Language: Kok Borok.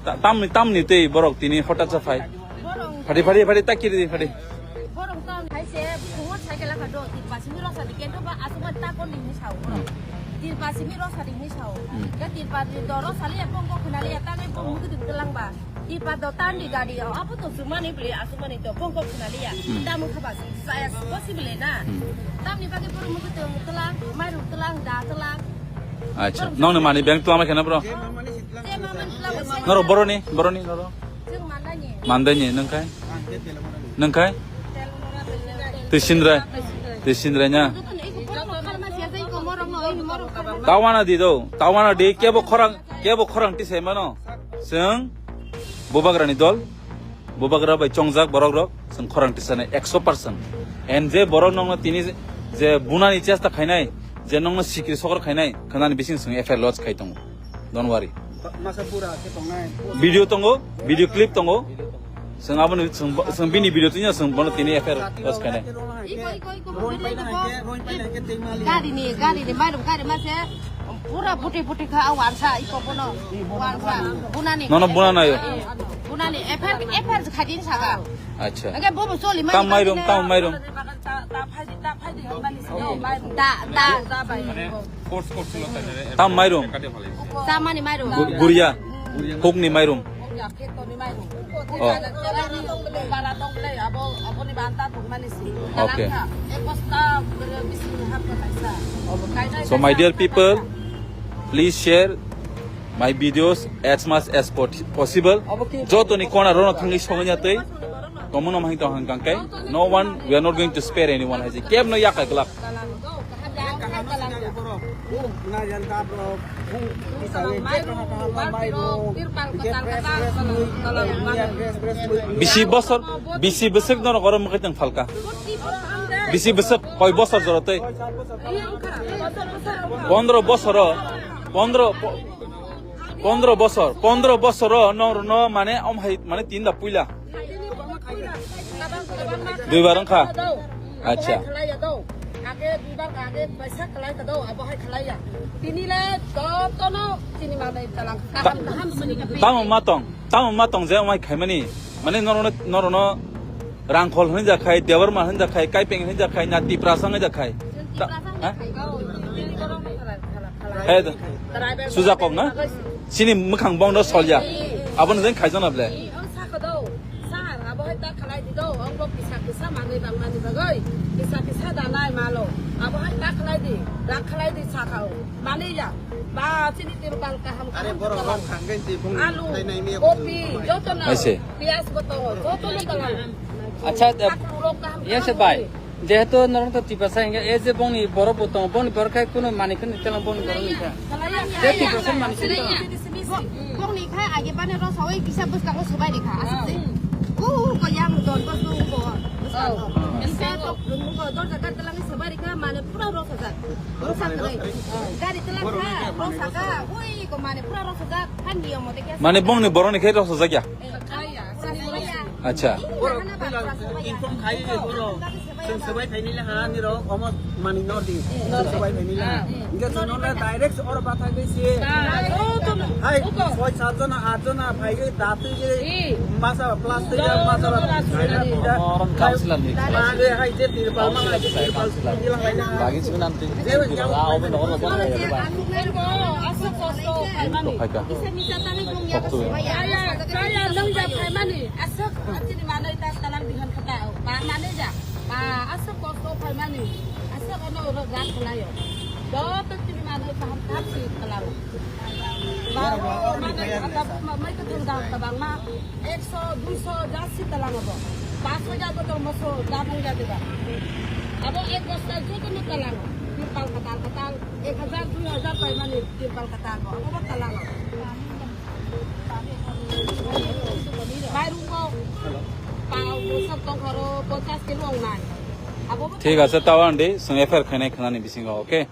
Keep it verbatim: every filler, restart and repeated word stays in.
Ta-, tamni, tamni tei borok tini hotat sa phai. Phadi, phadi, phadi, ta kiri di, phadi. Borok tong hai se, phungo cycle ka do, tirpa simi rok sa di, kento ba asuma ta kon ni sao. Hmm. Tirpa simi rok sa di ni sao. Hmm. Ka tirpa di do rok sa li ya, pong kok khna li ya, ta ngai pong mukti telang ba. Tirpa do tan di gari, apo to sumani beli, asumani to pong kok khna li ya. Hmm. Ta mukha ba sing, saya possible na. Hmm. Tamni bagi pura mukti telang, mairu telang, da telang. Acha, nong ni mani bank tu ama khena bro. Noro boroni, boroni noro. Mandani, nengkai? Nengkai? Tisindra. Tisindra nya. Tawana di do. Tawana di kebo khorang, kebo khorang tisai mano. Seng bubagrani dol. Bubagra bai chongjak borok rok, chwng khorang tisani ekso percent. And je borok nokno tini je bunani chesta khainai, je nokno sikri sokor khainai, khwnani bising chwng F I R lodge khai tongo. Don't worry. Masa pura khe tongnai. Video tongo, video clip tongo. Chwng aboni, chwng bo-, chwng bini video twinya chwng bono tini F I R lodge khainai. Gari ni, gari ni, mairum gari mase. Pura buti buti kha, a wansa, iko bono, wansa, bunani. Nono bunani ayo. Bunani, F I R, F I R khajin saka. Acha. Age bobo soli mani. Tam mairum, tam mairum. Da, da. Tam mairum. Samani mairum. Gu-, guria. Hukni mairum. Oh. Okay. So, my dear people, please share my videos as much as pot-, possible. Jotoni kona rono thangwi songnya tei. Komono mahing tong hang kangkai. No one, we are not going to spare anyone. Hai je kebno yakai glak. Bisi bosor, bisi bwswk norok oro mwkhai tong phalka. Bisi bwswk koi bosor jora tei. Pondro bosor o, pondro, po-, pondro bosor, pondro bosor o norokno mane om hai mane tin da puila. Duibar wngkha? Acha. Age duibar age paisa khlai ka do, abo hai khlai ya. Tini le jotono tini ma dai talang. Kaham, kaham sini ka. Tamo ma tong, tamo ma tong je omai khaimani. Mane norono, norono Rangkhol hinjakhai, Debbarma hinjakhai, Kaipeng hinjakhai, na Tiprasa hinjakhai. Ta-, ha? Hai do. Suja kok na? Sini mwkhang bong do solya. Aboni jeng khaijana ble. Sir, abo hai ta khlai di do, ang bo kisa kisa manwi bang mani bagwi, kisa kisa da nai malo. Abo hai ta khlai di, rak khlai di sakha o. Mani ya, ba chini tirbal kaham kaham. Are borok rok khanggai di bung alu, thai nai mi kopi, joto na. Aise. Piyaj bo tongo, joto na kalam. Acha, eh, yes, bhai. Jehetu norok to Tiprasa hinga, e je bongni borok bo tongo, bongni borok khai kuno mani khani telang bongni borok ni kha. Je Tiprasa mani khani telang. Bongni kha age bane ro sawi kisa bwskango subai ni kha, asuk de. Ko, ko yang don bos ko, ko. Kisa to, ko dorja gar telang ni subai ni kha, mane pura ro sajak. Ro sajak. Gari telang kha, ro sajak. Ui, ko mane pura ro sajak. Khan niyo mote kya. Mane bongni borok ni khai ro sajak ya. Acha. Inform khai di boro. Chwng swbai phaini le ha nirok omo mani nor di. Chwng swbai phaini le ha. Inke chwng nole direct oro bathai bai si. Hai, soi sat jona, at jona phai ge datwi ge masa plastic ya, masa ba. Omo councilor ni. Ma ge hai je tirpal ma hai je tirpal. Lagi sih nanti. Obo nohor obo. Aswk kosto khaimani. Tokto. Kaya, kaya nung ja khaimani. Aswk, chini manwi ta talang dihan khata. Ba manwi ja. Ba aswk kosto khaimani. Aswk ano ro rak khlaio. Joto chini manwi kaham kaham si khlao. Ba manwi ada mai ko thang da tabang ma. Ekso, duiso jasi talang abo. Paso ja ko to moso da bung ja diba. Abo ek bosta joto no talang. Tirpal khatal khatal. Ek hajar, dui hajar paimani tirpal kata ko, abo bo talang. Mairum bo pao bwswk tongkhoro ponchas kilo wngnai. Abo bo. Thik ase, tawa andi, chwng F I R khainai khwnani bisingo, okay?